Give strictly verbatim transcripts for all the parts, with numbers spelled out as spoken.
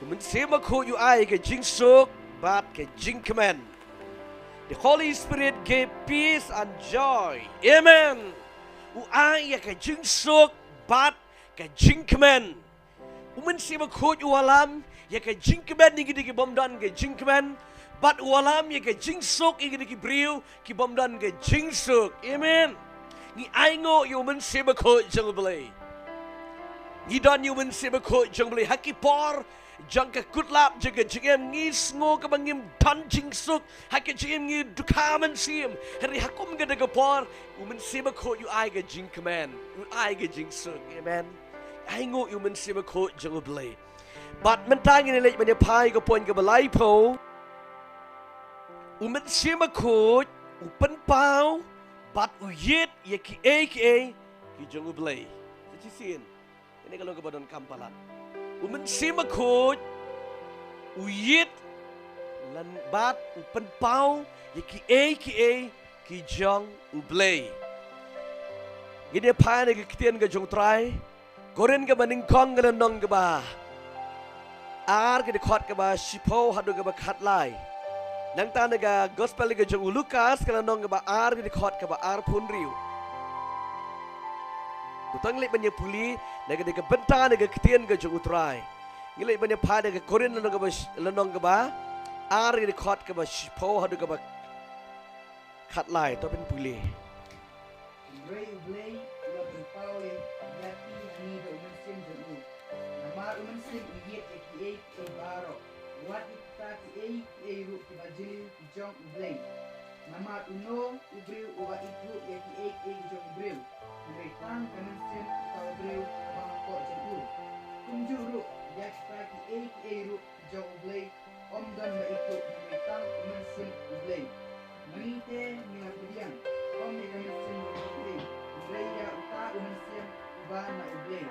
Mynsiem Bakhuid u ai ka jingsuk bad ka jingkmen. The Holy Spirit gave peace and joy. Amen. U ai ïa ka jingsuk bad ka jingkmen. U Mynsiem Bakhuid u wallam ïa ka jingkmen ïa kine ki bym don ka jingkmen, bad u wallam ïa ka jingsuk ïa kine ki briew ki bym don ka jingsuk. Amen. Ngi ainguh ïa u Mynsiem Bakhuid jong u Blei. Ngi don ïa u Mynsiem Bakhuid jong u Blei ha ki por jong ka kutlap jong ka jingim, ngi sngew kaba ngim don jingsuk ha ka jingim, ngi dukha mynsiem. Hynrei ha kum kata ka por u Mynsiem Bakhuid u ai ka jingkmen, u ai ka jingsuk. Amen. Ainguh ïa u Mynsiem Bakhuid jong u Blei. Bad mynta ngin leit ban ïa phai ka point kaba laiphew. U Mynsiem Bakhuid u pynpaw bad u ïit ïa kiei kiei ki jong u Blei. Sa shisien, kane ka long kaba donkam palat. U Mynsiem Bakhuid u ïit lane bad u pynpaw ïa kiei kiei ki jong u Blei. Ngin ïa phai na ka ktien ka jong u Trai. Korinth kaba nyngkong ka lynnong kaba ar, ka dkhot kaba shiphew haduh kaba khatlai. Nangta na ka gospel ka jong u Lukas ka lynnong kaba ar, ka dkhot kaba arphew hynriew. Uta ngi leit ban ïa pule na ka, na ka bynta na ka ktien ka jong u Trai. Ngi leit ban ïa phai na ka Korinth lynnong kaba sh-, lynnong kaba ar, ka dkhot kaba shiphew haduh kaba khatlai. To pynpule. Hynrei u Blei u la pynpaw ïa, ïa phi ha ngi da u Mynsiem jong u. Namar u Mynsiem u ïit ïa kiei kiei baroh, wat ïa kita kiei kiei ruh kiba jylliew ki jong u Blei. Namar uno u briew uba ithuh ïa kiei kiei ki jong u briew? Hynrei tang ka mynsiem uta u briew uba hapoh jong u. Kumjuh ruh ïa kita kiei kiei ruh ki jong u Blei, ym don ba ithuh, hynrei tang u Mynsiem u Blei. Ngi te ngi la pdiang, ym ïa ka mynsiem jong u Blei, hynrei ïa uta u Mynsiem uba na u Blei.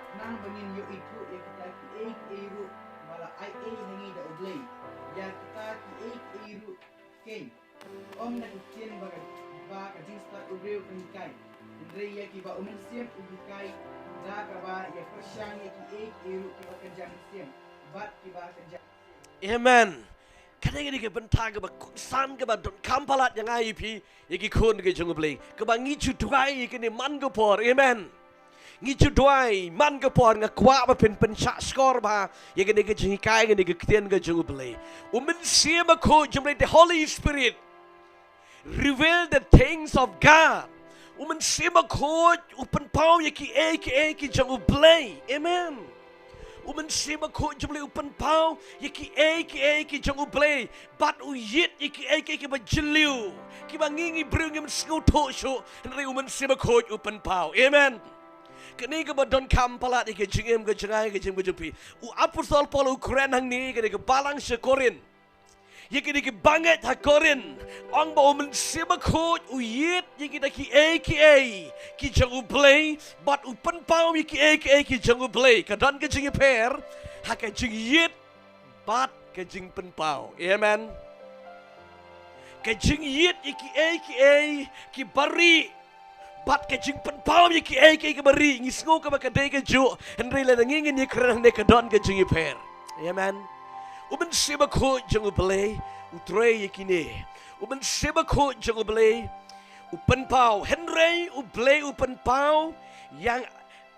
Khnang ba ngin ïoh ithuh ïa kita kiei kiei ruh ba la ai ei ha ngi da u Blei. Ïa kita kiei kiei ruh keiñ, ym da ki ktien ba ka, ba ka jingstad u briew kan hikai, hynrei ïa kiba u Mynsiem u hikai, da kaba ïa pyrshang ïa kiei kiei ruh kiba kynja mynsiem bad kiba kynja. Amen. Kane ka dei ka bynta kaba kongsan, kaba donkam palat ïa nga ïa phi, ïa ki khun ki jong u Blei, kaba ngi ju duwai ïa kane man ka por. Amen. Ngi ju duwai man ka por, nga kwah ba phin pynshah shkor bha ïa kane ka jinghikai, kane ka ktien ka jong u Blei. U Mynsiem Bakhuid jong u Blei, the Holy Spirit reveal the things of God. U Mynsiem Bakhuid u pynpaw ïa kiei kiei ki jong u Blei. Amen. U Mynsiem Bakhuid jong u Blei u pynpaw ïa kiei kiei ki jong u Blei, bad u ïit ïa kiei kiei kiba jylliew, kiba ngi, ngi briew ngim sngewthuh shuh, hynrei u Mynsiem Bakhuid u pynpaw. Amen. Kane kaba donkam palat ïa ka jingim ka jong nga, ïa ka jingim ka jong phi. U apostol Paul u kren hangne ïa kane ka balang sha Korinth, ïa kine ki bangeit ha Korinth, ong ba u Mynsiem Bakhuid u ïit ïa kita kiei kiei ki jong u Blei, bad u pynpaw ïa kiei kiei ki jong u Blei. Ka don ka jingïapher ha ka jingïit bad ka jingpynpaw. Amen. Ka jingïit ïa kiei kiei kiba rieh bad ka jingpynpaw ïa kiei kiei kiba rieh, ngi sngew kaba ka dei kajuh, hynrei lada ngi ngin ïakren hangne ka don ka jingïapher. Amen. U Mynsiem Bakhuid jong u Blei u trei ïa kine. U Mynsiem Bakhuid jong u Blei u pynpaw, hynrei u Blei u pynpaw ïa,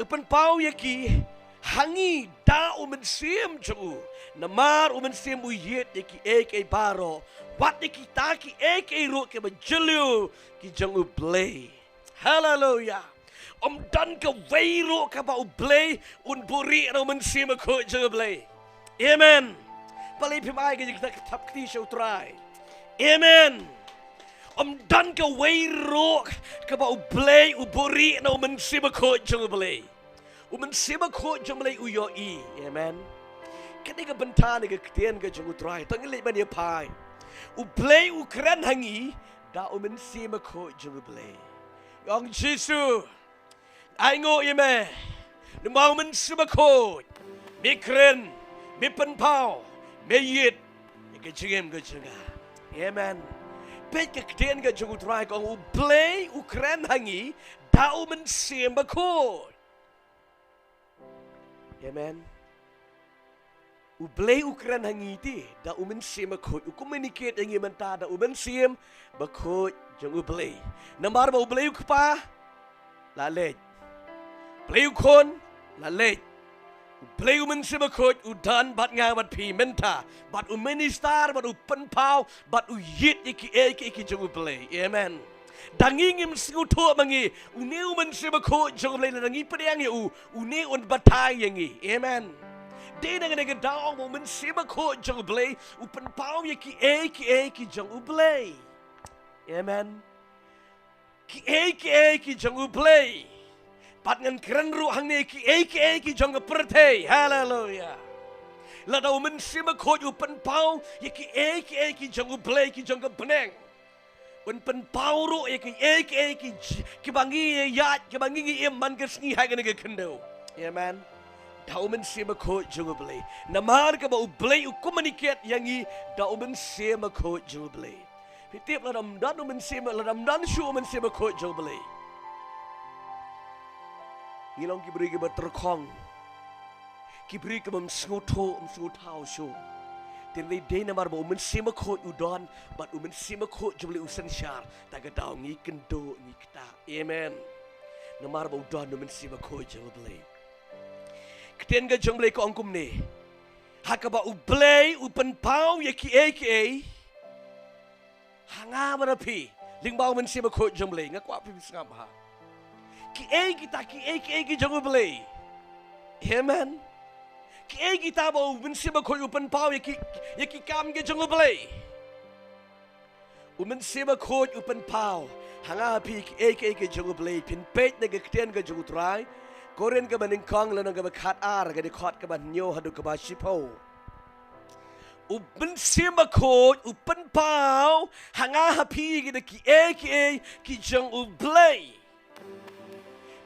u pynpaw ïa ki ha ngi da u Mynsiem jong u. Namar u Mynsiem u ïit ïa kiei kiei baroh, wat ïa kita kiei kiei ruh kiba jylliew ki jong u Blei. Haleluya. Ym don kawei ruh kaba u Blei un buhrieh na u Mynsiem Bakhuid jong u Blei. Amen. Balei phim ai ka jingthap kti sha u Trai? Amen. Ym don kawei ruh kaba u Blei u buhrieh na u Mynsiem Bakhuid jong u Blei. U Mynsiem Bakhuid jong u Blei u ïohi. Amen. Kane ka bynta na ka ktien ka jong u Trai. To ngin leit ban ïaphai. U Blei u kren ha ngi da u Mynsiem Bakhuid jong u Blei. Ong Jisu, ainguh ïa me. Namar u Mynsiem Bakhuid me kren, me pynpaw, me ïit ïa ka jingim ka jong nga. Amen. Peit ka ktien ka jong u Trai, ka ong u Blei u kren ha ngi da u Mynsiem Bakhuid. Amen. U Blei u kren ha ngi te da u Mynsiem Bakhuid, u communicate ïa ngi mynta da u Mynsiem Bakhuid jong u Blei. Namar ba u Blei u Kpa la leit, u Blei u Khun la leit, u Blei u Mynsiem Bakhuid u don bad nga bad phi mynta, bad u minister, bad u pynpaw, bad u ïit ïa kiei kiei ki jong u Blei. Amen. Da ngi ngim sngewthuh ma ngi, une u Mynsiem Bakhuid jong u Blei, lada ngi pdiang ïa u, une un batai ïa ngi. Amen. Dei na kane ka daw ba u Mynsiem Bakhuid jong u Blei u pynpaw ïa kiei kiei ki jong u Blei. Amen. Kiei kiei ki jong u Blei. Bad ngan kren ruh hangne kiei kiei ki jong ka pyrthei. Haleluya. Lada u Mynsiem Bakhuid u pynpaw ïa kiei kiei ki jong u Blei, ki jong ka bneng, un pynpaw ruh ïa kiei kiei ki j-, kiba ngi ïaid, kiba ngi ngi im man ka sngi ha kane ka khyndew. Amen. Da u Mynsiem Bakhuid jong u Blei. Namar kaba u Blei u communicate ïa ngi da u Mynsiem Bakhuid jong u Blei. Phi tip, lada ym don u Mynsiem, lada ym don shuh u Mynsiem Bakhuid jong u Blei, ngi long ki briew kiba tyrkhong, ki briew kiba ym sngewthuh, ym sngewthaw shuh. Te dei, dei namar ba u Mynsiem Bakhuid u don, bad u Mynsiem Bakhuid jong u Blei u synshar, da ka daw ngi kynduh, ngi ktah. Amen. Namar ba u don u Mynsiem Bakhuid jong u Blei. Ktien ka jong u Blei ka ong kumne. Ha kaba u Blei u pynpaw ïa kiei kiei ha nga bad ha phi, lyngba u Mynsiem Bakhuid jong u Blei. Nga kwah phi sngap bha. Kiei kita, kiei kiei ki jong u Blei. Amen. Kiei kita ba u Mynsiem Bakhuid u pynpaw ïa ki, ïa ki kam ki jong u Blei. U Mynsiem Bakhuid u pynpaw ha nga ha phi kiei kiei ki jong u Blei. Phin peit na ka ktien ka jong u Trai, Korinth kaba nyngkong lynnong kaba khatar, ka dkhot kaba hynñiew haduh kaba shiphew. U Mynsiem Bakhuid u pynpaw ha nga ha phi kita kiei kiei ki jong u Blei.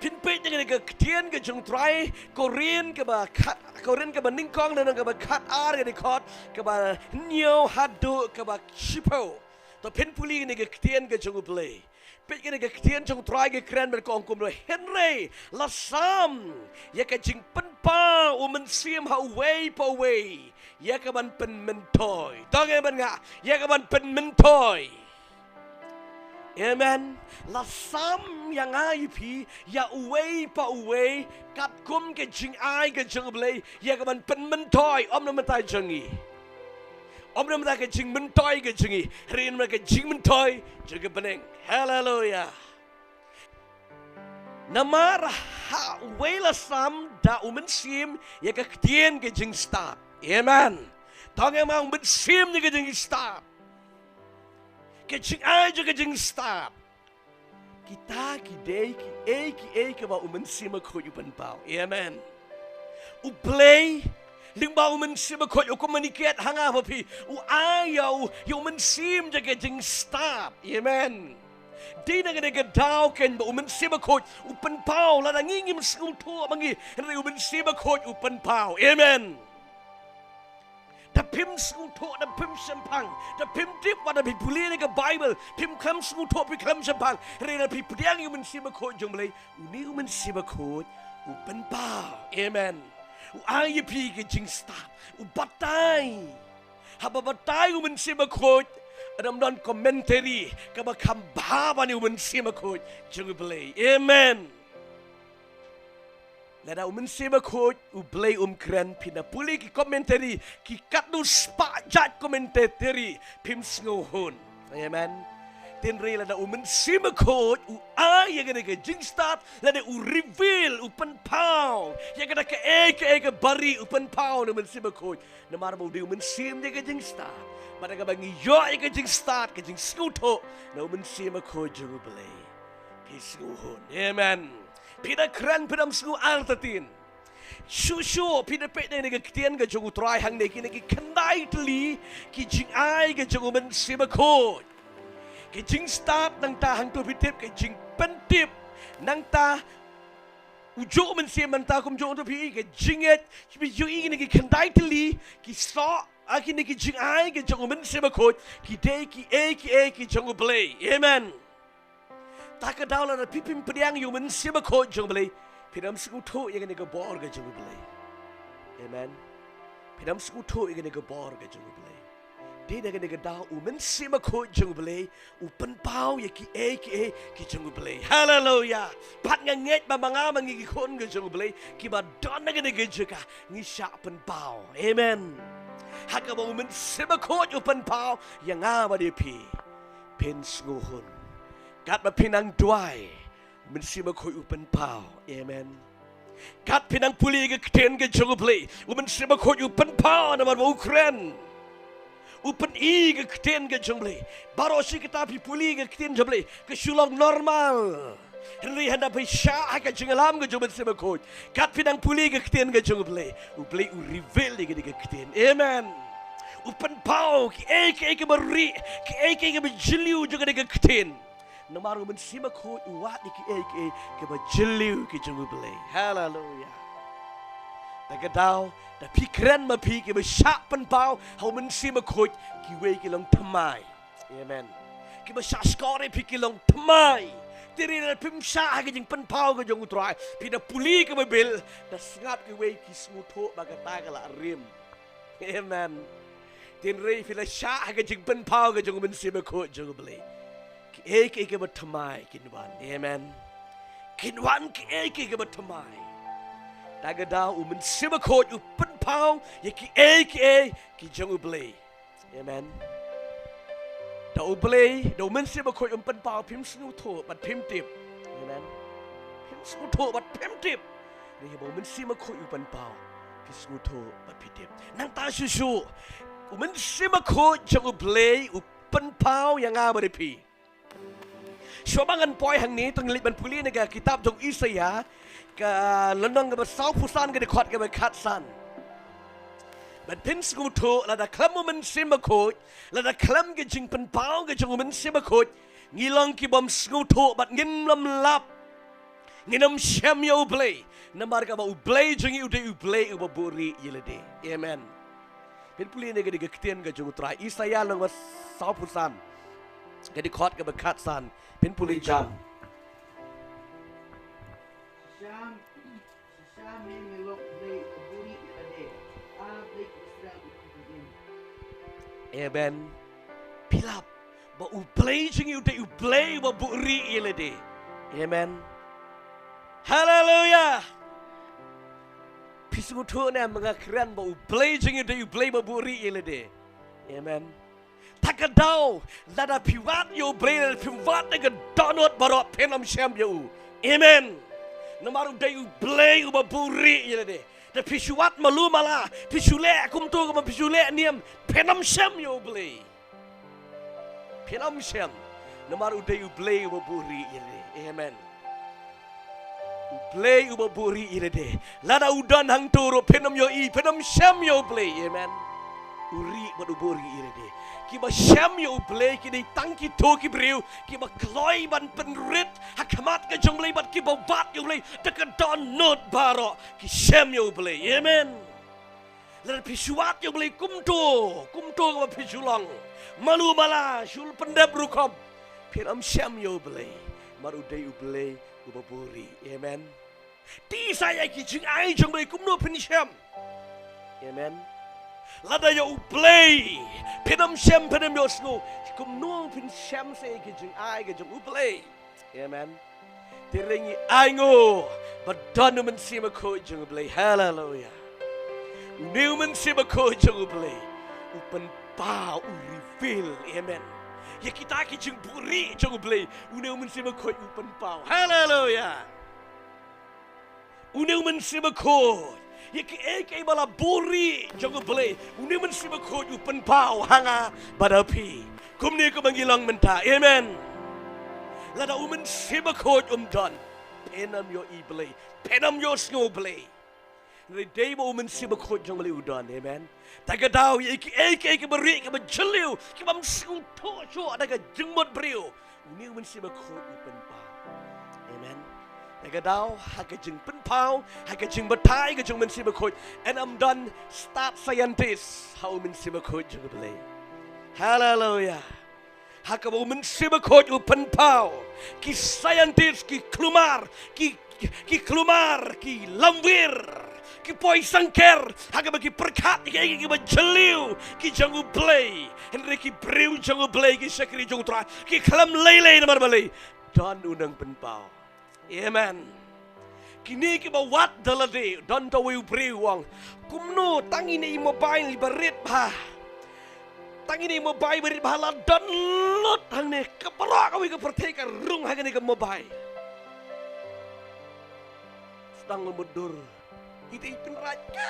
Phin peit na ka ktien ka jong u Trai, Korinth kaba khat, Korinth kaba nyngkong lynnong kaba khatar, ka dkhot kaba hynñiew haduh kaba shiphew. To phin pule na ka ktien ka jong u Blei. Peit na ka ktien jong u Trai ka kren bad ka ong kumno: Hynrei la sam ïa ka jingpynpaw u Mynsiem ha uwei pa uwei ïa ka ban pynmyntoi. To ngin bad nga, ïa ka ban pynmyntoi. Amen. La sam ïa nga ïa phi, ïa uwei pa uwei, katkum ka jingai ka jong u Blei, ïa ka ban pynmyntoi, ym na ka bynta jong ngi, ym na ka bynta ka jingmyntoi ka jong ngi, hynrei na ka jingmyntoi jong ka bneng. Haleluya. Namar ha uwei la sam da u Mynsiem ïa ka ktien ka jingstad. Amen. To ngin ong, u Mynsiem ïa ka jingstad. Ka jingai jong ka jingstad. Kita ki dei kiei kiei kiba u Mynsiem Bakhuid u pynpaw. Amen. U Blei, lyngba u Mynsiem Bakhuid u communicate ha nga ha phi, u ai ïa u, ïa u Mynsiem ïa ka jingstad. Amen. Dei na kane ka daw keiñ ba u Mynsiem Bakhuid u pynpaw, lada ngi ngim sngewthuh ma ngi, hynrei u Mynsiem Bakhuid u pynpaw. Amen. Da phim sngewthuh, da phim shemphang, da phim tip, wat da phi pule na ka Baibl, phim khlem sngewthuh, phim khlem shemphang, hynrei da phi pdiang ïa u Mynsiem Bakhuid jong u Blei, une u Mynsiem Bakhuid u pynpaw. Amen. U ai ïa phi ka jingstad, u batai. Haba batai u Mynsiem Bakhuid, ym don commentary kaba kham bha ban ïa u Mynsiem Bakhuid jong u Blei. Amen. Lada u Mynsiem Bakhuid u Blei um kren, phin da pule ki commentary, ki katno spah jait commentary, phim sngewhun. Amen. Hynrei lada u Mynsiem Bakhuid u ai ïa kane ka jingstad, lada u reveal, u pynpaw ïa kata kaei kaei kaba ri, u pynpaw na u Mynsiem Bakhuid. Namar ba u dei u Mynsiem ïa ka jingstad. Bad haba ngi ïoh ïa ka jingstad, ka jingsngewthuh na u Mynsiem Bakhuid jong u Blei, phi sngewhun. Amen. Phi da kren, phi da ym sngew artatien. Shuh shuh phi da peit na ka ktien ka jong u Trai hangne, kine ki khyndai tylli ki jingai ka jong u Mynsiem Bakhuid. Ka jingstad, nangta hangto phi tip ka jingpyntip, nangta u juh u Mynsiem, nangta kumjuh hangto phi ïohi ka jingngeit. Phi ïohi kine ki khyndai tylli ki soh, ah, kine ki jingai ka jong u Mynsiem Bakhuid, ki dei kiei kiei ki jong u Blei. Amen. Ta ka daw lada phi phim pdiang ïa u Mynsiem Bakhuid jong u Blei, phi da ym sngewthuh ïa kane ka bor ka jong u Blei. Amen. Phin ym sngewthuh ïa kane ka bor ka jong U Blei. Dei na kane ka daw U Mynsiem Bakhuid jong U Blei u pynpaw ïa kiei kiei ki jong U Blei. Haleluya. Bad nga ngeit ba ma nga ma ngi ki khun ka jong U Blei kiba don na kane ka jaka ngi shah pynpaw. Amen. Ha kaba U Mynsiem Bakhuid u pynpaw ïa nga bad ïa phi, phin sngewhun. Katba phi nang duwai, U Mynsiem Bakhuid u pynpaw. Amen. Kat phi nang pule ïa ka ktien ka jong U Blei, U Mynsiem Bakhuid u pynpaw namar ba u kren. U pyni ïa ka ktien ka jong U Blei. Baroh shi katta phi pule ïa ka ktien jong U Blei ka shu long normal. Hynrei haba phi shah ha ka jingïalam ka jong U Mynsiem Bakhuid, kat phi nang pule ïa ka ktien ka jong U Blei, U Blei u reveal ïa ka, ïa ka ktien. Amen. U pynpaw kiei kiei kiba rieh, kiei kiei kiba jylliew jong ka, ïa ka ktien. Namar U Mynsiem Bakhuid u wad ïa kiei kiei kiba jylliew ki jong U Blei. Haleluya. Da ka daw da phi kren ma phi kiba shah pynpaw ha U Mynsiem Bakhuid, kiwei ki long thymmai. Amen. Kiba shah shkor ïa phi ki long thymmai. Te hynrei lada phim shah ha ka jingpynpaw ka jong U Trai, phi da pule ka Baibl, da sngap kiwei ki sngewthuh ba kata ka la rim. Amen. Te hynrei phi la shah ha ka jingpynpaw ka jong U Mynsiem Bakhuid jong U Blei, kiei kiei kiba thymmai kin wan. Amen. Kin wan kiei kiei kiba thymmai. Da ka daw U Mynsiem Bakhuid u pynpaw ïa kiei kiei ki jong U Blei. Amen. Da U Blei, da U Mynsiem Bakhuid um pynpaw, phim sngewthuh bad phim tip. Amen. Phim sngewthuh bad phim tip. Hynrei haba U Mynsiem Bakhuid u pynpaw, phi sngewthuh bad phi tip. Nangta shuh shuh U Mynsiem Bakhuid jong U Blei u pynpaw ïa nga bad ïa phi. Shuwa ba ngan poi hangne, to ngin leit ban pule na ka kitab jong u Isaïah, ka lynnong kaba sawphew san, ka dkhot kaba khatsan. Bad phin sngewthuh, lada khlem U Mynsiem Bakhuid, lada khlem ka jingpynpaw ka jong U Mynsiem Bakhuid, ngi long ki bym sngewthuh bad ngin ym lap, ngin ym shem ïa U Blei. Namar kaba U Blei jong ngi u dei U Blei uba buhrieh ïa lade. Amen. Phin pule na ka, ka ktien ka jong U Trai, Isaïah lynnong ba sawphew san, ka dkhot kaba khatsan. Phin pule jam. Shisha, shisha me me long Blei uba buhrieh ïa lade. A Blei Israel uba buhrieh. Amen. Phi lap ba U Blei jong ngi u dei U Blei uba buhrieh ïa lade. Amen. Haleluya. Phi sngewthuh ne em ba nga kren ba U Blei jong ngi u dei U Blei uba buhrieh ïa lade. Amen. Da ka daw lada phi wad ïa U Blei, lada phi wad da ka dohnud baroh, phin ym shem ïa u. Amen. Namar u dei U Blei uba buhrieh ïa lade. Da phi shu wad malu mala, phi shu leh kumto kumba phi shu leh niam, phin ym shem ïa U Blei. Phin ym shem. Namar u dei U Blei uba buhrieh ïa lade. Amen. U Blei uba buhrieh ïa lade. Lada u don hangto ruh phin ym ïohi, phin ym shem ïa U Blei. Amen. U rieh bad u buhrieh ïa lade. Kiba shem ïa U Blei ki dei tang kito ki briew kiba kloi ban pynrit ha khmat ka jong U Blei bad kiba wad ïa U Blei da ka dohnud baroh, ki shem ïa U Blei. Amen. Lada phi shu wad ïa U Blei kumto, kumto kaba phi shu long, malu mala, shu pyndep rukom, phin ym shem ïa U Blei. Namar u dei U Blei uba buhrieh. Amen. Te sa ïa ki jingai jong U Blei kumno phin shem? Amen. Lada ïa U Blei phin ym shem, phin ym ïohsngew, kumno phin shem sa ïa ki jingai ka jong U Blei? Amen. Te hynrei ngi ainguh ba don U Mynsiem Bakhuid jong U Blei. Haleluya. Une U Mynsiem Bakhuid jong U Blei u pynpaw, u reveal. Amen. Ïa kita ki jingbuhrieh jong U Blei, une U Mynsiem Bakhuid u pynpaw. Haleluya. Une U Mynsiem Bakhuid, ïa kiei kiei ba la buhrieh jong U Blei, une U Mynsiem Bakhuid u pynpaw ha nga bad ha phi. Kumne kumba ngi long mynta. Amen. Lada U Mynsiem Bakhuid um don, phin ym ïohi Blei, phin ym ïohsngew Blei. Hynrei dei ba U Mynsiem Bakhuid jong U Blei u don. Amen. Da ka daw ïa kiei kiei kiba rieh, kiba jylliew, kibym sngewthuh shuh da ka jingmut briew, une U Mynsiem Bakhuid u pynpaw. Amen. Da ka daw ha ka jingpynpaw, ha ka jingbatai ka jong U Mynsiem Bakhuid, yn ym don stad scientist ha U Mynsiem Bakhuid jong U Blei. Haleluya. Ha kaba U Mynsiem Bakhuid u pynpaw, ki scientist ki kulmar, ki, ki kulmar, ki lamwir, Ki poi sangker ha kaba ki pyrkhat ïa kiei kiei kiba jylliew ki jong U Blei. Hynrei ki briew jong U Blei, ki shakri jong U Trai, ki khlem lei lei namar balei? Don U Nongpynpaw. Amen. Kine kiba wad da lade, don tawei u briew u ong, kumno tang ine i mobile iba rit bha, tang ine i mobile iba rit bha la don lut hangne, ka baroh kawei ka pyrthei ka rung ha kane ka mobile. Sdang mutdur ite i pynraj ka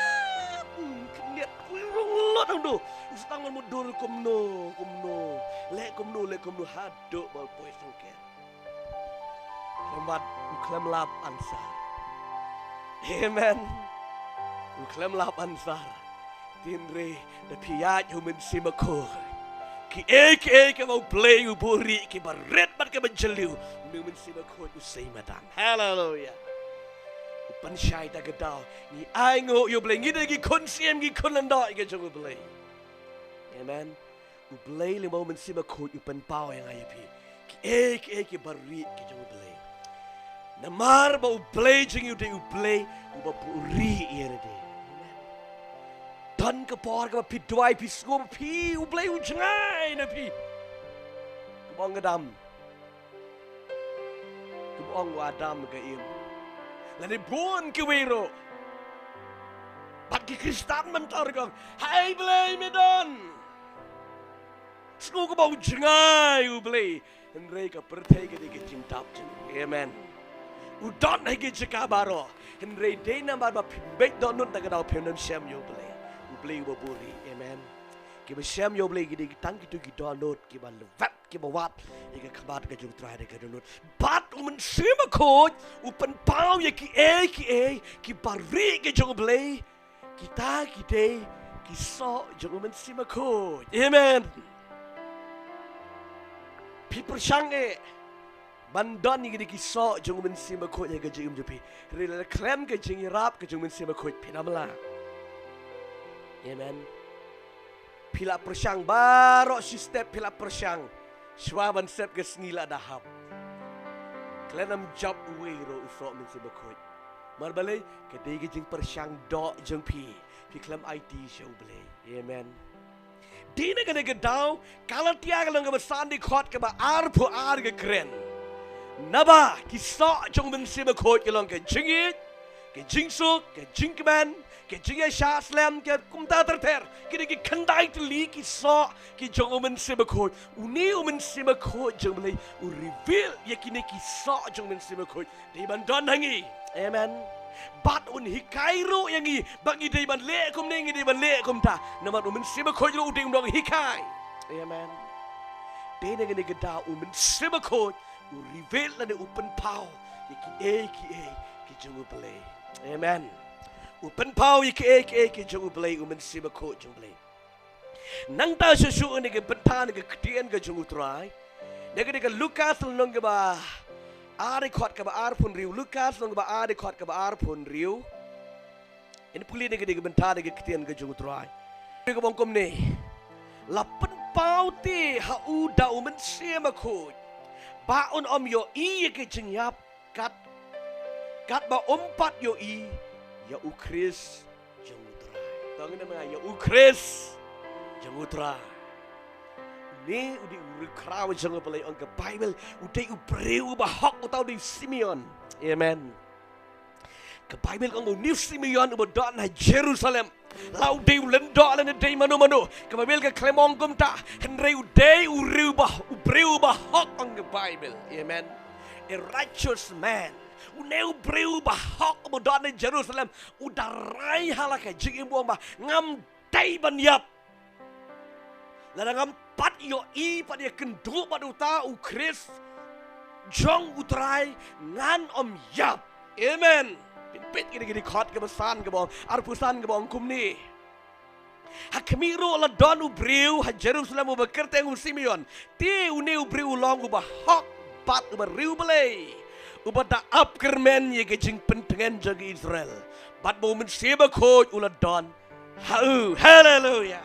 khyndiat, rung lut hangto. Sdang mutdur, kumno, kumno, leh kumno, leh kumno, haduh ba poi sangker. Khlem wad, u khlem lap answer. Amen. U khlem lap answer. Hynrei da phi ïaid ha U Mynsiem Bakhuid, kiei kiei kiba U Blei u buhrieh, kiba rit bad kiba jylliew, U Mynsiem Bakhuid u sei madan. Haleluia. U pynshai da ka daw. Ngi ainguh ïa U Blei, ngi dei ki khun syiem, ki khun lyngdoh ki jong U Blei. Amen. U Blei lyngba U Mynsiem Bakhuid u pynpaw ïa nga ïa phi kiei kiei kiba rieh ki jong U Blei. Namar ba U Blei jong ngi u dei U Blei uba buhrieh ïa lade. Amen. Don ka por kaba phi duwai, phi sngew ba phi, U Blei u jngai na phi. Kaba ong ka dam, kaba ong u Adam ka Im, lane bun kiwei ruh. Bad ki Khristan mynta ruh ki ong, hai Blei, me don. Sngew kaba u jngai U Blei. Hynrei ka pyrthei ka dei ka jingdap jong U. Amen. U don ha ki jaka baroh. Hynrei dei namar ba phim beit dohnud na ka daw phim don shem ïa U Blei, U Blei uba buhrieh. Amen. Kiba shem ïa U Blei ki dei tang kito ki dohnud, kiba lwet, kiba wad ïa ka khmat ka jong U Trai da ka dohnud. Bad U Mynsiem Bakhuid u pynpaw ïa kiei kiei kiba rieh ki jong U Blei. Kita ki dei ki soh jong U Mynsiem Bakhuid. Amen. Phi pyrshang eh ban don ïa kine ki soh jong U Mynsiem Bakhuid ha ka jingim jong phi. Hynrei lada khlem ka jingïarap ka jong U Mynsiem Bakhuid, phin ym lah. Amen. Phi la pyrshang baroh shi step, phi la pyrshang. Shuwa ban sep ka sngi la da hap. Khlem ym jop uwei ruh u soh Mynsiem Bakhuid. Namar balei? Ka dei ka jingpyrshang doh jong phi. Phi khlem aiti sha U Blei. Amen. Dei na kane ka daw, Galatia ka lynnong kaba san, dkhot kaba arphew ar ka kren. Naba ki soh jong U Mynsiem Bakhuid ki long ka jingïeit, ka jingsuk, ka jingkmen, ka jingïaishah slem, ka kumta ter ter. Ki dei ki khyndai tylli ki soh ki jong U Mynsiem Bakhuid. Une U Mynsiem Bakhuid jong U Blei u reveal ïa kine ki soh jong U Mynsiem Bakhuid. Dei ban don ha ngi. Amen. Bad un hikai ruh ïa ngi ba ngi dei ban leh kumne, ngi dei ban leh kumta. Namar U Mynsiem Bakhuid ruh u dei u nonghikai. Amen. Dei na kane ka daw U Mynsiem Bakhuid u reveal lane u pynpaw ïa kiei kiei ki jong U Blei. Amen. U pynpaw ïa kiei kiei ki jong U Blei, U Mynsiem Bakhuid jong U Blei. Nangta shuh shuh, na ka bynta na ka ktien ka jong U Trai, na kane ka Lukas lynnong kaba ar, dkhot kaba arphew hynriew. Lukas lynnong kaba ar, dkhot kaba arphew hynriew. Ngin pule na kane ka bynta na ka ktien ka jong U Trai. Kaba ong kumne: La pynpaw te ha u da U Mynsiem Bakhuid ba un ym ïohi ïa ka jingïap kat, katba um pat ïohi ïa U Khrist jong U Trai. To ngin ong ïa U Khrist jong U Trai. Une u dei u riewkhraw jong U Blei, ong ka Baibl, u dei u briew uba hok, uta u dei u Simeon. Amen. Ka Baibl ka ong une u Simeon uba don ha Jerusalem, la u dei u lyngdoh lane dei mano mano, ka Baibl ka khlem ong kumta. Hynrei u dei u riew ba, u briew uba hok, ong ka Baibl. Amen. A righteous man. Une u briew uba hok uba don ha Jerusalem u da rai ha la ka jingim, u ong ba ngam dei ban ïap lada ngam pat ïohi pat ïakynduh bad uta U Khrist jong U Trai, ngan ym ïap. Amen. Pynpeit kine ki dkhot kaba san, kaba ong, arphew san, kaba ong kumne: Ha khmih ruh la don u briew ha Jerusalem uba kyrteng u Simeon. Te une u briew u long uba hok bad uba riewblei, uba da ap kyrmen ïa ka jingpyntngen jong ki Israel, bad ba U Mynsiem Bakhuid u la don ha u. Haleluia.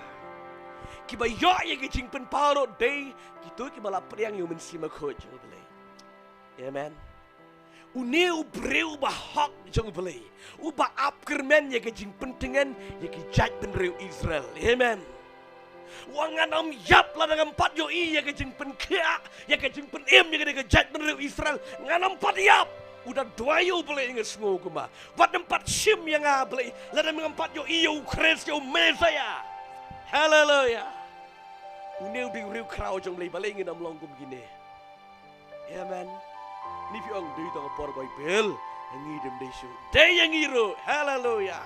Kiba ïoh ïa ka jingpynpaw ruh dei kito kiba la pdiang ïa U Mynsiem Bakhuid jong U Blei. Amen. Une u briew bahok jong U Blei, uba ap kyrmen ïa ka jingpyntngen ïa ki jaitbynriew Israel. Amen. U ong ngan ym ïap lada ngam pat ïohi ïa ka jingpynkhiah, ïa ka jingpynim ïa kane ka jaitbynriew Israel. Ngan ym pat ïap. U da duwai ïa U Blei, nga sngew kumba, wat nym pat shim ïa nga Blei lada ngam pat ïohi ïa U Khrist, ïa u Messaïah. Haleluya. Une u dei u riewkhraw jong U Blei, balei ngin ym long kum kine? Amen. Ni phi ong dei tang por Baibl, ngi dem dei shuh. Dei ïa ngi ruh. Haleluya.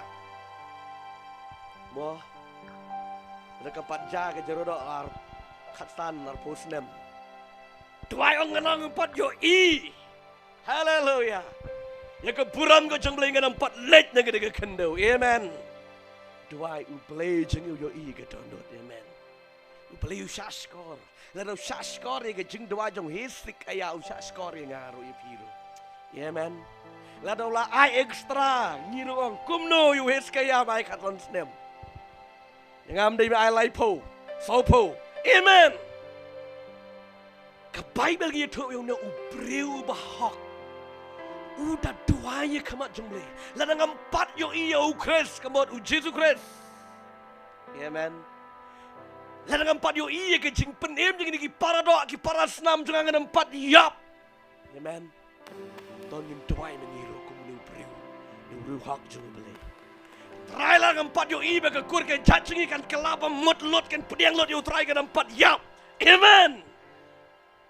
Mo. Lada ka pat jia ka jaroh ar khatsan arphew snem. Duwai, ong ngan ym pat ïohi. Haleluya. Ïa ka burom ka jong U Blei, ngan ym pat leit na kane ka khyndew. Amen. Duwai, U Blei jong ngi u ïohi ka dohnud. Amen. U Blei u shahshkor. Lada u shahshkor ïa ka jingduwai jong u Hesekiah, u shahshkor ïa nga ruh, ïa phi ruh. Amen. Lada u la ai extra, ngi ruh ong kumno ïa u Hesekiah, ym ai khatsan snem. Ïa nga ym dei me ai laiphew, sawphew. Amen. Ka Baibl ka ïathuh ïa une u briew bahok. U da duwai ïa ka khmat jong U Blei. Lada ngam pat ïohi ïa U Khrist, ka mut U Jisu Khrist. Amen. Lada ngam pat ïohi ïa ka jingpynim jong kine ki paradoh, ki parasnam jong nga, ngan ym pat ïap. Amen. To ngin duwai ma ngi ruh kum une u briew, une u riewhok jong U Blei. Trai, lada ngam pat ïohi ba ka kur ka jait jong ngi kan kylla bamut lut, kan pdiang lut ïa U Trai, ngan ym pat ïap. Amen.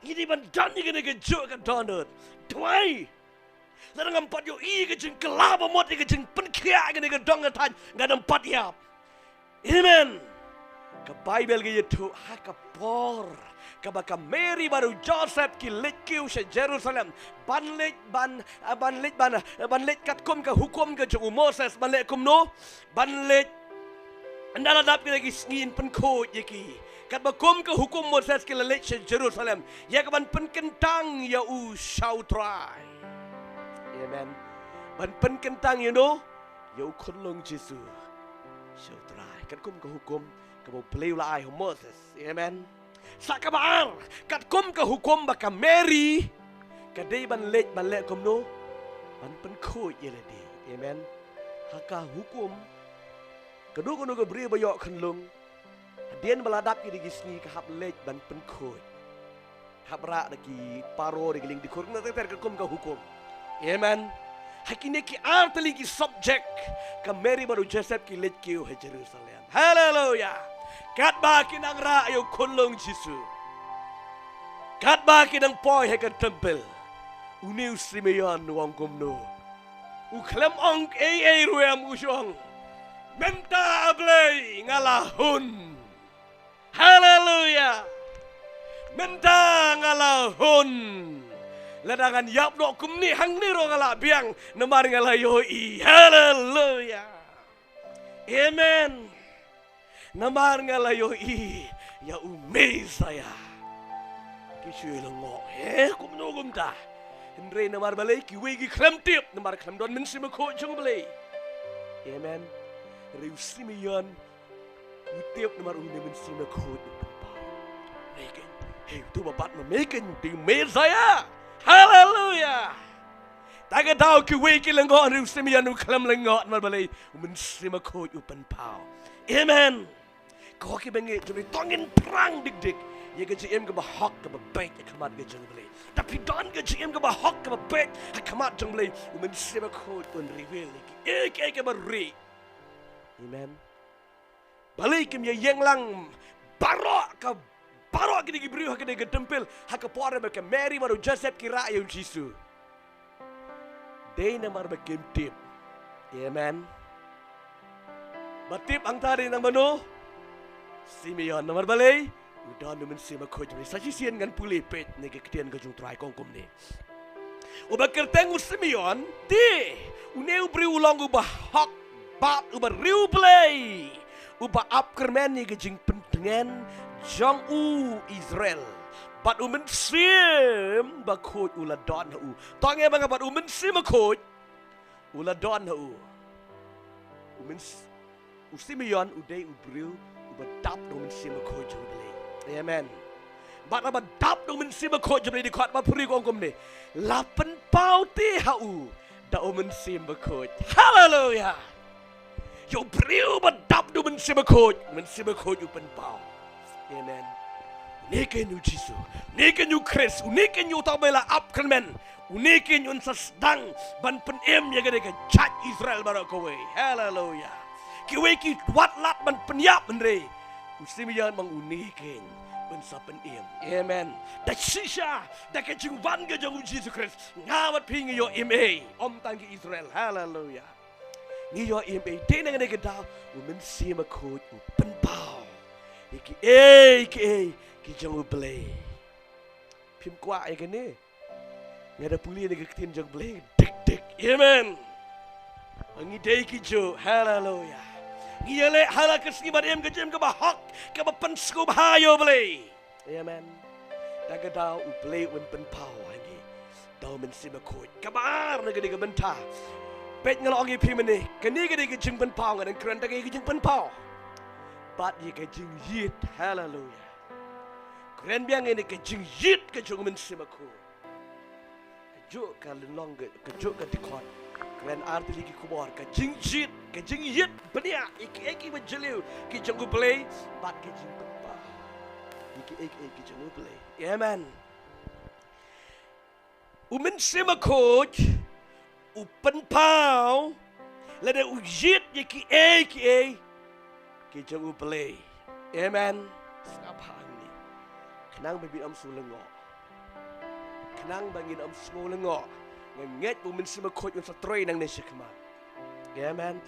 Ngi dei ban don ïa kane kajuh ka dohnud. Duwai. Lada ngam pat ïohi ïa ka jingkylla bamut, ïa ka jingpynkhiah ïa kane ka dong ka thaiñ, ngan ym pat ïap. Amen. Ka Baibl ka ïathuh ha ka por kaba ka Mary bad u Joseph ki leit kiew sha Jerusalem ban leit, ban, ah, ban leit, ban, ah, ban leit katkum ka hukum ka jong u Moses, ban leh kumno? Ban leit ynda la dap kita ki sngi, yn pynkhuid ïa ki. Katba kum ka hukum Moses ki la leit sha Jerusalem ïa ka ban pynkyntang ïa u sha U Trai. Amen. Ban pynkyntang ïa uno? Ïa u khunlung Jisu sha U Trai, katkum ka hukum kaba U Blei u la ai ha u Moses. Amen. Sa kaba ar, katkum ka hukum ba ka Mary ka dei ban leit ban leh kumno? Ban pynkhuid ïa lade. Amen. Ha ka hukum, kano kano ka briew ba ïoh khunlung, hadien ba la dap kita ki sngi ka hap leit ban pynkhuid. Hap rah da ki paro, da ki lieng dkhur, na ter ter katkum ka hukum. Amen. Ha kine ki ar tylli ki subject, ka Mary bad u Joseph ki leit kiew ha Jerusalem. Haleluya. Katba ki nang rah ïa u khunlung Jisu, katba ki nang poi ha ka temple, une u Simeon u ong kumno? U khlem ong ei ei ruh em, u ong, mynta A Blei nga la hun. Haleluya. Mynta nga la hun. Lada ngan ïap noh kumne hangne ruh nga la biang, namar nga la ïohi. Haleluya. Amen. Namar nga la ïohi ïa u Messaïah. Ki shu ïa lyngngoh, he, kumno kumta? Hynrei namar balei? Kiwei ki khlem tip namar khlem don Mynsiem Bakhuid jong U Blei. Amen. Hynrei u Simeon u tip namar une u Mynsiem Bakhuid u pynpaw. Mei keiñ, hei, uto uba bat ma mei keiñ u dei u Messaïah. Haleluya. Tang ka daw kiwei ki lyngngoh, hynrei u Simeon u khlem lyngngoh namar balei? U Mynsiem Bakhuid u pynpaw. Amen. Ko ki bangeit jong U Blei, to ngin pyrshang dik dik ïa ka jingim kaba hok kaba beit ha khmat ka jong U Blei. Lada phi don ka jingim kaba hok kaba beit ha khmat jong U Blei, u Mynsiem Bakhuid un reveal ïa kiei kiei kiba rieh. Amen. Balei kim ïa ïeng lang baroh ka, baroh kine ki briew ha kane ka temple ha ka por ba ka Mary bad u Joseph ki rah ïa u Jisu? Dei namar ba kim tip. Amen. Ba tip hangta dei tang mano? Simeon. Namar balei? U don u Mynsiem Bakhuid. Sa shisien ngan pule peit na ka ktien ka jong U Trai, ka ong kumne. Uba kyrteng u Simeon te une u briew u long uba hok bad uba riewblei, uba ap kyrmen ïa ka jingpyntngen jong u Israel. Bad u Mynsiem Bakhuid u la don ha u. To ngin ong ba nga, bad u Mynsiem Bakhuid u la don ha u. U Myns-, u Simeon u dei u briew uba dap da u Mynsiem Bakhuid jong U Blei. Amen. Bad haba dap da u Mynsiem Bakhuid, jong Blei dkhot ba phri ka ong kumne, la pynpaw te ha u da u Mynsiem Bakhuid. Haleluya. Ïa u briew ba dap da u Mynsiem Bakhuid, u Mynsiem Bakhuid u pynpaw. Amen. Une keiñ u Jisu, une keiñ u Khrist, une keiñ uta ba la ap kyrmen, une keiñ un sa sdang ban pynim ïa kane ka jait Israel baroh kawei. Haleluya. Kiwei ki wad lad ban pynïap, hynrei u Simeon ma une keiñ un sa pynim. Amen. Da shisha, da ka jingwan ka jong u Jisu Khrist, nga bad phi ngi ïoh im ei, ym tang ki Israel. Haleluya. Ngi ïoh im ei, te na kane ka daw u Mynsiem Bakhuid u pynpaw ïa kiei kiei ki jong u Blei. Phim kwah ïa kane? Nga da pule na ka ktien jong u Blei dik dik. Amen. Ngi dei ki ju, haleluya. Ngi ïaleh ha la ka sngi ba im ka jingim kaba hok, kaba pynsngewbha ïa u Blei. Amen. Da ka daw u Blei un pynpaw ha ngi da u Mynsiem Bakhuid. Kaba ar na kane ka bynta, peit nga la ong ïa phi mynne, kane ka dei ka jingpynpaw, nga dang kren tang ïa ka jingpynpaw bad ïa ka jingïit. Haleluya. Kren biang ïa kane ka jingïit ka jong u Mynsiem Bakhuid. Kajuh ka lynnong, ka, kajuh ka dkhot, kren ar tylli ki khubor, ka jingïit, ka jingïit bniah ïa kiei kiei ba jylliew ki jong u Blei bad ka jingpynpaw ïa kiei kiei ki jong u Blei. Amen. U Mynsiem Bakhuid u pynpaw lada u ïit ïa kiei kiei ki jong u Blei. Amen. Sngap hangne. Khnang ba ngin ym sngew lyngngoh. Khnang ba ngin ym sngew lyngngoh, nga ngeit ba u Mynsiem Bakhuid un sa trei nangne shakhmat. Amen.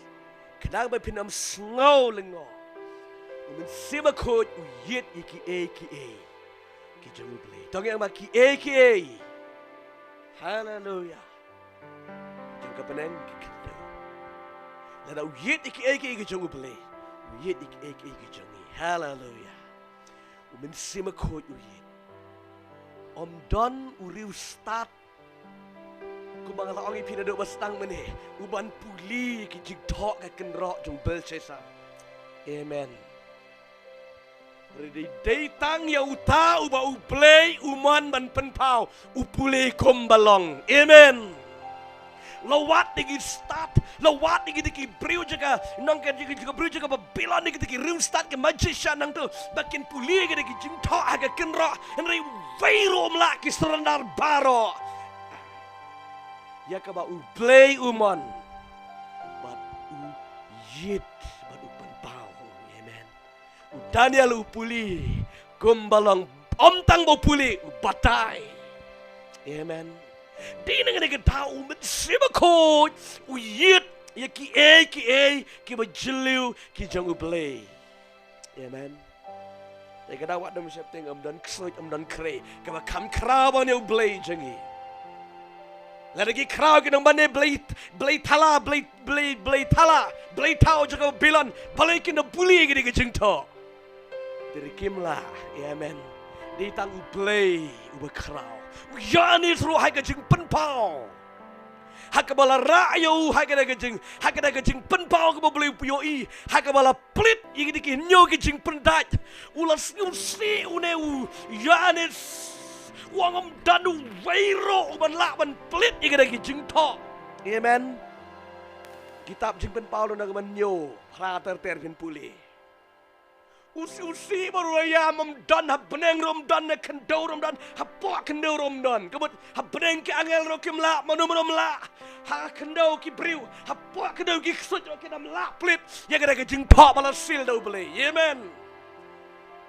Khnang ba phin ym sngew lyngngoh, u Mynsiem Bakhuid u ïit ïa kiei kiei ki jong u Blei. To ngin ong ba kiei kiei. Haleluya. Jong ka bneng, ka khyndew. Lada u ïit ïa kiei kiei ki jong u Blei, u ïit ïa kiei kiei ki jong ngi. Haleluya. U Mynsiem Bakhuid u ïit. Ym don u riewstad, kumba nga la ong ïa phi naduh ba sdang mynne, u ban pule ki jingthoh ka kynroh jong u Belshassar. Amen. Hynrei dei tang ïa uta uba u Blei u mon ban pynpaw, u pule kumba long. Amen. La wad ïa ki stad, la wad ïa ki, ïa ki briew jong ka nong, ka, ïa ki briew jong ka Babilon, ïa ki, ïa ki riewstad, ki magician nangta, ba kin pule ïa ki, ïa ki jingthoh ha ka kynroh, hynrei uwei ruh um lah, ki surrender baroh ïa kaba u Blei u mon bad u ïit bad u pynpaw. Amen. U Daniel u pule kumba long, ym tang ba u pule, u batai. Amen. Dei na kane ka daw u Mynsiem Bakhuid u ïit ïa kiei kiei kiba jylliew ki jong u Blei. Amen. Te ka daw wat nym sheptieng, ym don ksuid, ym don khrei kaba kham khraw ban ïa u Blei jong ngi. Lada ki khraw ki nang ban ïa Blei, Blei thala, Blei, Blei, Blei thala, Blei thaw jong ka Babilon, balei kin da pule ïa kine ki jingthoh? Te kim lah. Amen. Dei tang u Blei uba khraw. U Ïoannis ruh ha ka jingpynpaw, ha kaba la rah ïa u ha kane ka jing, ha kane ka jingpynpaw kaba u Blei u ïohi, ha kaba la plie ïa kine ki hynñiew ki jingpyndait, u la sngewsih une u Ïoannis. U ong ym don uwei ruh uban lah ban plie ïa kine ki jingthoh. Amen. Kitab Jingpynpaw lynnong kaba hynñiew, phra ter ter phin pule. U sngewsih baroh ïa, ym don ha bneng ruh, ym don ha khyndew ruh, ym don hapoh khyndew ruh, ym don. Ka mut ha bneng ki angel ruh kim lah, mano mano ym lah. Ha khyndew ki briew, hapoh khyndew ki ksuid ruh kin ym lah plie ïa kane ka jingthoh ba la seal da u Blei. Amen.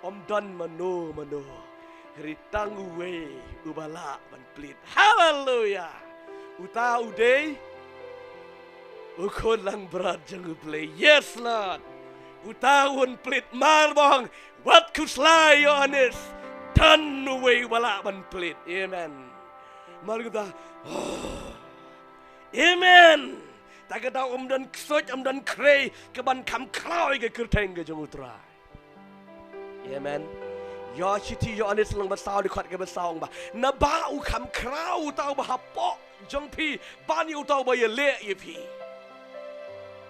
Ym don mano mano. Hynrei tang uwei uba lah ban plie. Haleluya. Uta u dei u khun langbrot jong u Blei. Yes, Lord. Uta un plie, mar ba ong, wat khuslai Ïoannis. Don uwei uba lah ban plie. Amen. Mar kata, oh. Amen. Ta ka daw ym don ksuid, ym don khrei kaban kham khraw ïa ka kyrteng ka jong u Trai. Amen. Ïa shithi Ïoannis lynnong ba saw, dkhot kaba saw ong ba, naba u kham khraw uta uba hapoh jong phi, ban ïa uta uba ïaleh ïa phi.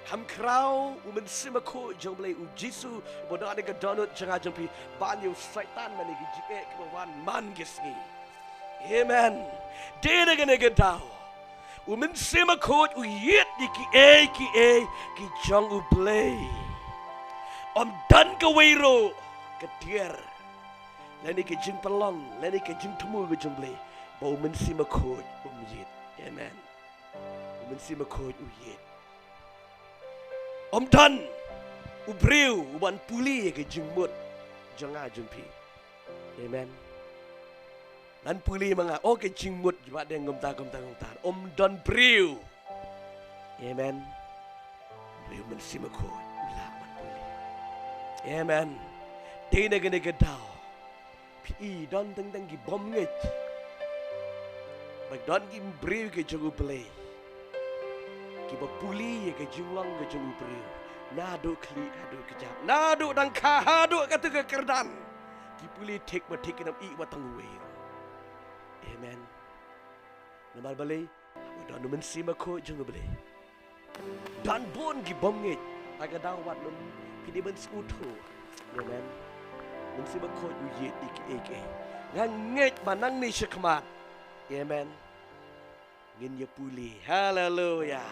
Kham khraw u Mynsiem Bakhuid jong U Blei, u Jisu, ba u don ha ka dohnud jong nga jong phi, ban ïa u Soitan bad ki jingeh kiba wan man ka sngi. Amen. Dei na kane ka daw, u Mynsiem Bakhuid u ïit ïa kiei kiei ki jong U Blei. Ym don kawei ruh ka tiar, lane ka jingpynlong, lane ka jingthmu ka jong U Blei, ba u Mynsiem Bakhuid um ïit. Amen. U Mynsiem Bakhuid u ïit. Ym don u briew uban pule ïa ka jingmut jong nga jong phi. Amen. Ngan pule ma nga, oh, ka jingmut jong nga dang kumta, kumta, kumta. Ym don briew. Amen. Briew u Mynsiem Bakhuid u lah ban pule. Amen. Dei na kane ka daw, phi i, don teng teng ki bym ngeit ba don ki briew ki jong U Blei kiba pule ïa ka jinglong ka jong u briew, naduh khlieh haduh kjat, naduh dang kha haduh katto ka kyrdan. Ki pule thik ba thik, kim i ba tang uwei. Amen. Namar balei? Don u Mynsiem Bakhuid jong U Blei. Don bun ki bym ngeit. Te ka daw wat nym, phi dei ban sngewthuh. Amen. U Mynsiem Bakhuid u ïit ïa kiei kiei. Nga ngeit ba nangne shakhmat, amen, ngin ïa pule. Haleluya.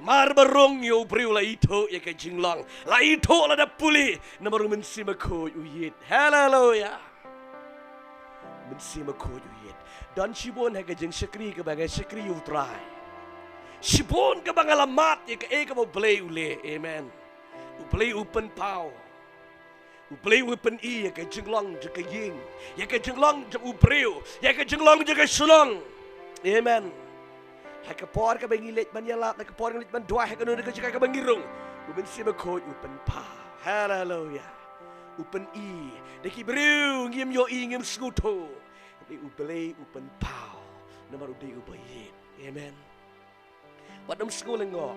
Mar ba rung ïa u briew la ithuh ïa ka jinglong, la ithuh lada pule, namar u Mynsiem Bakhuid u ïit. Haleluya. Mynsiem Bakhuid u ïit. Don shibun ha ka jingshakri kaba nga shakri ïa U Trai, shibun kaba nga la mad ïa kaei kaba U Blei u leh. Amen. U Blei u pynpaw. U Blei u pyni ïa ka jinglong jong ka ïing, ïa ka jinglong jong u briew, ïa ka jinglong jong ka shnong. Amen. Ha ka por kaba ngi leit ban ïalap, ha ka por ngi leit ban duwai, ha kano kano ka jaka kaba ngi rung, u Mynsiem Bakhuid u pynpaw. Haleluya. U pyni. Da ki briew ngim ïohi, ngim sngewthuh. Hynrei U Blei u pynpaw. Namar u dei uba ïeit. Amen. Wat nym sngew lyngngoh.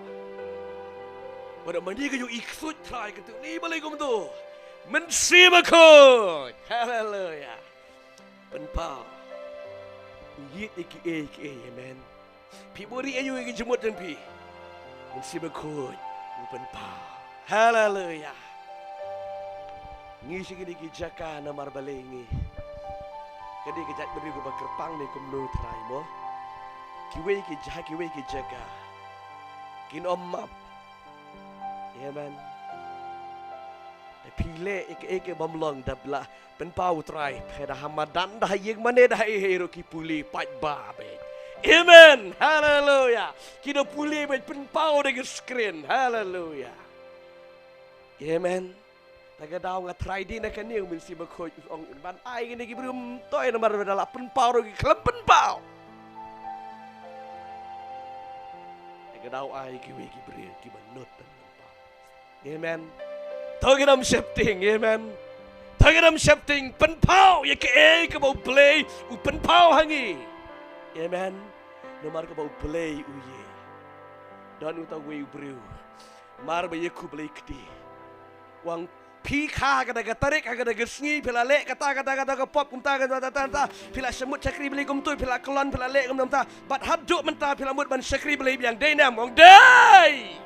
Wat nym mane ka ïohi ksuid trai katto, ni balei kumto. Mynsiem Bakhuid. Haleluya. Pynpaw. U ïeit ïa kiei kiei. Amen. Phi buhrieh aïu ïa ki jingmut jong phi, Mynsiem Bakhuid u pynpaw. Haleluya. Ngi sha kine ki jaka namar balei ngi, ka dei ka jaitbynriew kaba kyrpang ne kumno trai mo? Kiwei ki ja-, kiwei ki jaka kin ym map. Amen. Te phi leh ïa kaei kaei bym long, da la pynpaw u Trai, phi da ha madan, da ha ïing mane, da ha ei ei ruh ki pule paidbah beit. Amen. Haleluya. Ki da pule beit, pynpaw da ki screen. Haleluya. Amen. Te ka daw nga trai dei na kane, u Mynsiem Bakhuid u ong ban ai kine ki briew ym toi namar da la pynpaw ruh ki khlem pynpaw. Te ka daw ai kiwei ki briew kiba nud ban pynpaw. Amen. To ngin ym sheptieng, amen. To ngin ym sheptieng, pynpaw ïa kaei kaba U Blei u pynpaw ha ngi. Amen. Namar kaba U Blei u ïeit. Don uta uwei u briew, mar ba ïa khublei kti, u ong phi kha ha kata ka tarik, ha kata ka sngi, phi la leh kata kata kata ka pop, kumta kata kata kata, phi la shah mut shakri Blei kumto, phi la kyllon, phi la leh kumta kumta. Bad haduh mynta phi la mut ban shakri Blei biang, dei ne em? Ong dei.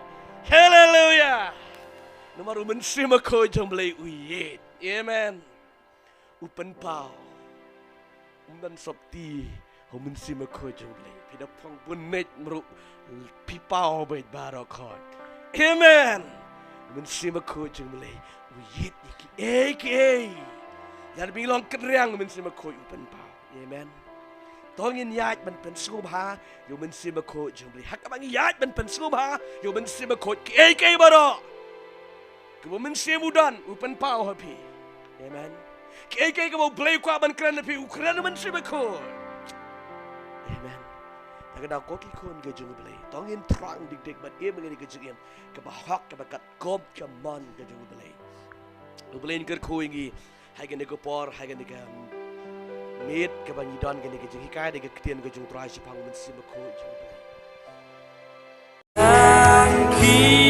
Haleluya. Namar u Mynsiem Bakhuid jong U Blei u ïeit. Amen. U pynpaw. Um don sopti ha u Mynsiem Bakhuid jong U Blei. Phi da phong bun miet mruh, phi paw beit baroh khoit. Amen. U Mynsiem Bakhuid jong U Blei u ïeit ïa kiei kiei. Ïa, phi long kynriang, u Mynsiem Bakhuid u pynpaw. Amen. To ngin ïaid ban pynsngewbha ïa u Mynsiem Bakhuid jong U Blei. Ha kaba ngi ïaid ban pynsngewbha ïa u Mynsiem Bakhuid, kiei kiei baroh kaba u Mynsiem u don, u pynpaw ha phi. Amen. Kiei kiei kaba U Blei u kwah ban kren ha phi, u kren u Mynsiem Bakhuid. Amen. Te ka daw ko ki khun ka jong U Blei, to ngin thrang dik dik bad im ha kane ka jingim kaba hok, kaba katkum ka mon ka jong U Blei. U Blei un kyrkhu ïa ngi ha kane ka por, ha kane ka miet kaba ngi don kane ka jinghikai da ka ktien ka jong U Trai shaphang u Mynsiem Bakhuid jong U Blei.